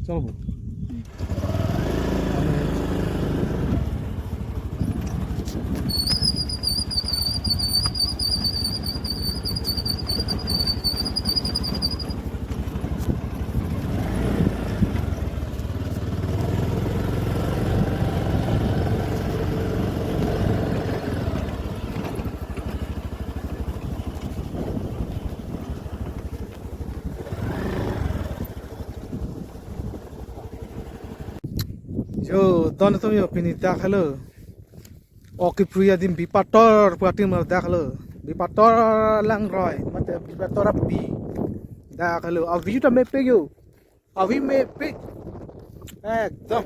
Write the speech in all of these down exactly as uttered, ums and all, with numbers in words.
চলবো। Yo, don atum yo, pini dak helo. Ok, keprui adim Bipator pu adim dak helo. Bipator langroi, mate Bipator api. Dak helo. Avi ta mepik yo. Avi mepik. Ekdom.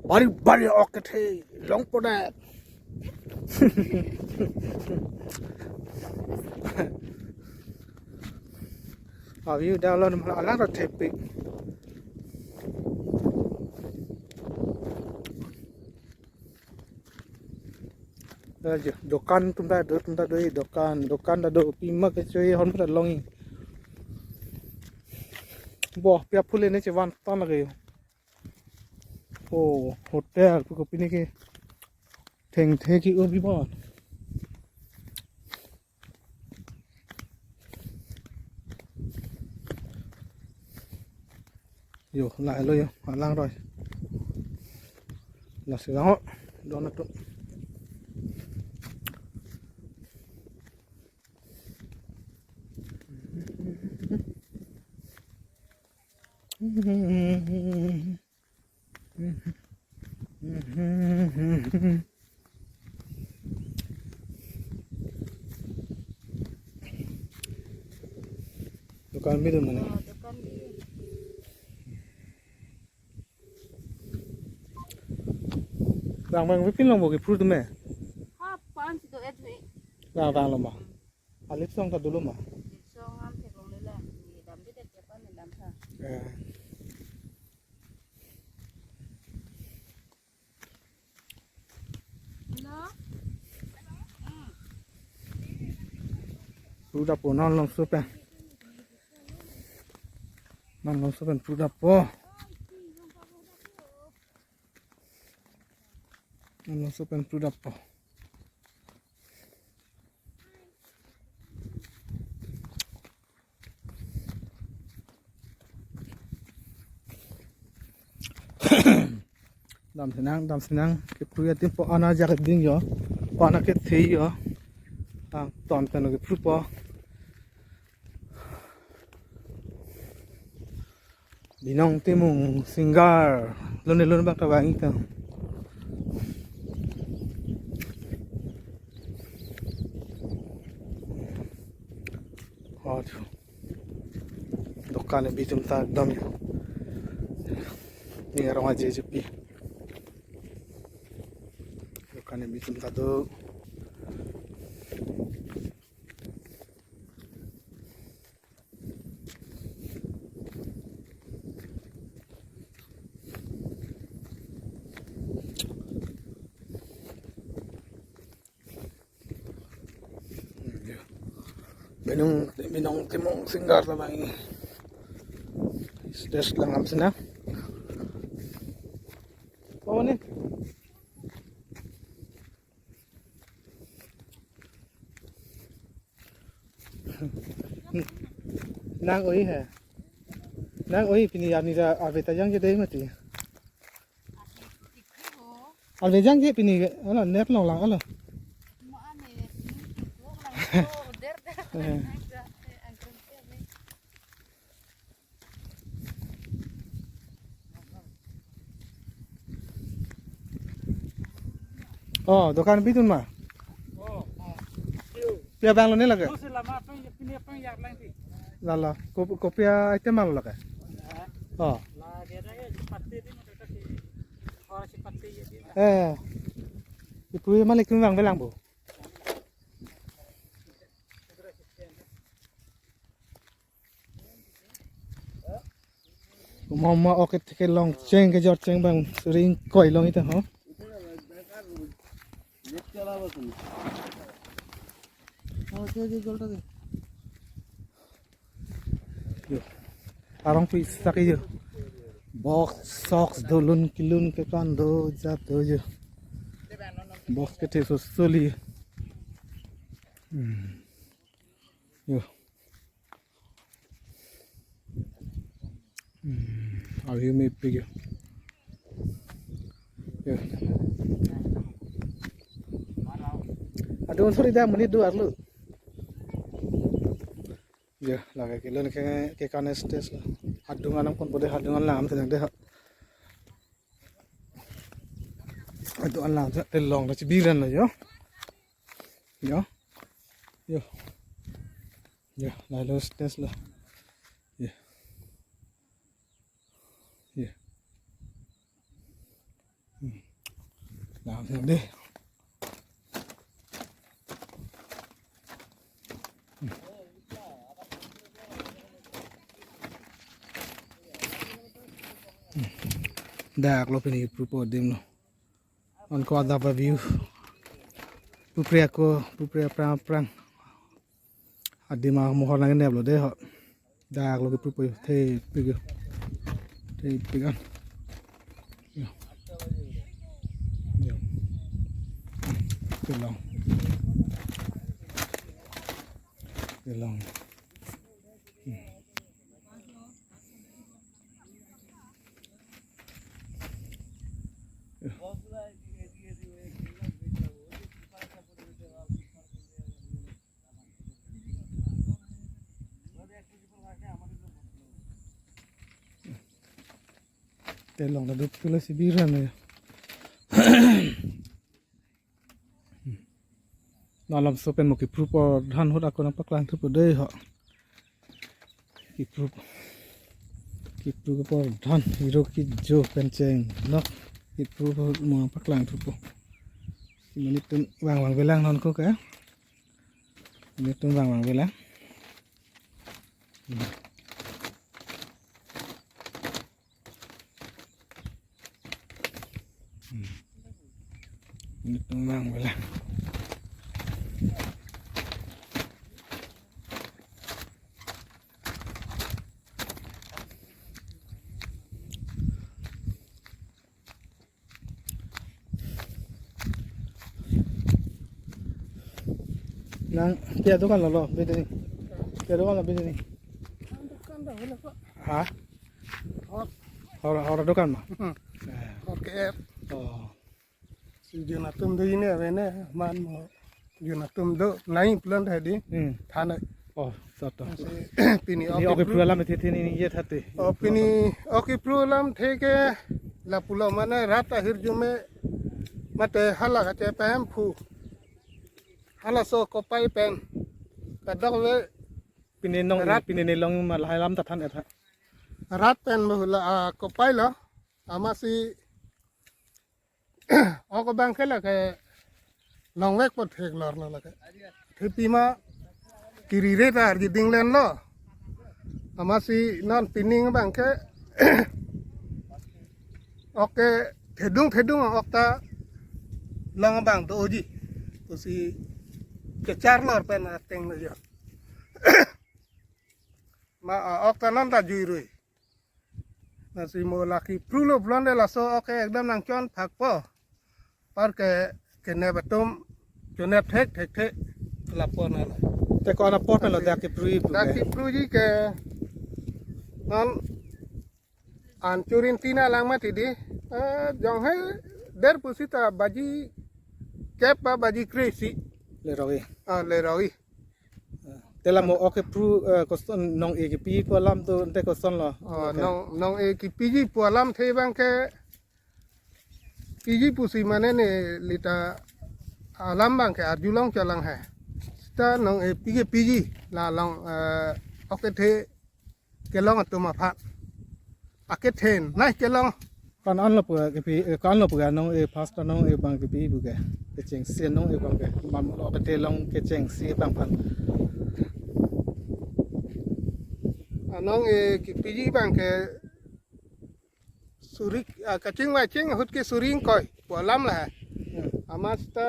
Bari bari ok kethe longpo dak. Avi dak lo, alang ta thepik. Ajo, dokan atum ta do, atum ta do, eh, dokan, dokan ta do, pima kechoi hon ta longji. Bo, pi aphu le ne chevan ton lake. Oh, hotel, pu kopine ke. Thengthe ke-o bi bon. Yo, lahelo yo, alangroi. Lasi lang ho, don atum. Dokan bidun mane. Oh, dokan bidun. Vang vang pipin long bo kephru atum me. Ha, pan si do et hui. Vang vang lo ma. Alit song ta dolo ma. Song am theklongle la. Ni damde det ke pan ni dam tha. Eh. Hello? Phru dappo non longso pen. Non longso pen phru dappo. Non longso pen phru dappo. Damsinang, damsinang, kephru adim po, ana jak ding yo, po ana kethe yo, tang ton pen lo kephrupo. Binong Timung Singgar. Lone lone bak ta vang-ik ta. Aduh. Dokan abitum ta dam ya. Ni arong aje jepi. Dokan abitum ta do. Binong, Binong Timung Singgar ta vang-ik. Stage lang am sina. Oh, ni. Nang oi he. Nang oi pini arni ta ave ta jangje dei mati. Ave jangje pini, alo, net long lang, alo. Eh. Oh, dokan abitum ma? Oh, oh. Pi abang lone lake? Lala, ko-, kopi item abang lake? Oh. Eh. Ipu malik tum vangvelang bo. Mama oke teke long cheng kejor cheng bang suri ingkoi long ita ho. Yo. Arong pi sak yo. Box socks dolun kilun ke kan do jat do jo. Box ke the so soli. Hmm. Jo. Hmm. Avi me pig jo. Jo. Adung sori da muni do arlo. Jo, lake kilun ke ke kan stage lo. Adung anam kon pode adung alam sedang deh. Adung alam se telong na chibiran lo jo. Jo. Jo. Jo, lalu stage lo. Jo. Jo. Hmm. Langsung deh. Hmm. Hmm. Dak lo pini prupo adim lo. On ko ada view. Pupri ako, pupri aphrang aphrang. Adim amohor nang nep lo deh ho. Dak lo ke prupo thepik jo. Thepik an. Jo. Jo. Telong. Telong. Hmm. Jo. Telong ta duk pilo si biran ya. Nalom so pen mo kipru apor dhan ahut ako nangpaklang thupo dei ho. Kipru, kipru apor dhan hiro kijo pen chengnok. Kipru ahut mo nangpaklang thupo. Menitum vang vang velang non ko ke. Menitum vang vang velang. Hmm. Hmm. Menitum vang velang. Nang pia dukan lo lo bede ni. Pia dukan lo bede ni. Dukan dah boleh kok. Ha? Hor. Hor, hor dukan ma? Hmm. Eh. Oke. Oh. Si Jun atum do ini apa ini? Man mo Jun atum do nai plan tadi. Hmm. Thana. Oh, satu. Si pini Ni oke oke pru alam titi ni ye thate. Oh, pini oke pru alam theke lapulo mane rat ahirjume mate hala kache pemphu. Hala so kopai pen. Kadokave Pini nong Rat. Pini ni long ma lahai alam ta than et ha. Rat pen bahula, ah, kopai lo. Amatsi ok abang ke lake longvek po theklor lo lake. Thepi ma kiri re ta arji dinglen lo. Amatsi non pining abang ke ok ke thedung thedung ok ta long abang doji. Pusi kecharlor pen ateng lo jo. Ma, ah, ok ta non ta jui rui. Lasi mo lake pru lo pulote laso ok ke ekdom nangchon phak po. Apar ke kenep atum chonep thek thek thek lapu na lo. Te ko-an apor pen lo dak kipru pu Dak ke? Kipruji ke non an churin tina lang mati di. Eh, jong hai der pusita baji kep ba baji kre-isi. Le rogi. Ah, le rogi. Te la mo ok kipru, eh, koson nong-e kipi pu alam tu ante koson lo. Oh, nong, nong-e kipiji pu alam the abang ke piji pusi mane ne lita alam abang ke arjulong cholang hai. Sita nong-e piji piji la long, eh, ok kethe kelong atum aphan. Akethe nai kelong. Ko-an lo pu ke pi, eh, ko-an lo pu ke nong-e first nong-e abang kipi pu ke. Kechengsi nong-e abang ke. Mam lo kethe long kechengsi abang aphan. Anong-e kipiji abang ke suri, ah, kachingvai ching ahut ke suri ingkoi pu alam la. Hmm. Amat sita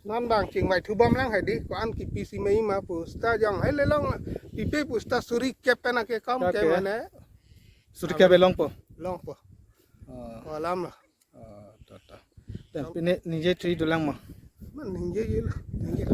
non abang chingvai thubom lang hai di, ko-an kipisi mei ma pu sita jong hai le long pipe pu sita suri kep pen ake kom ke Okay. mane. Suri ke belong po. Longpo. Oh, Kolam lo. Oh, to to. Dan pini ningje tri dolang mo. Man ningje gil. Ningje.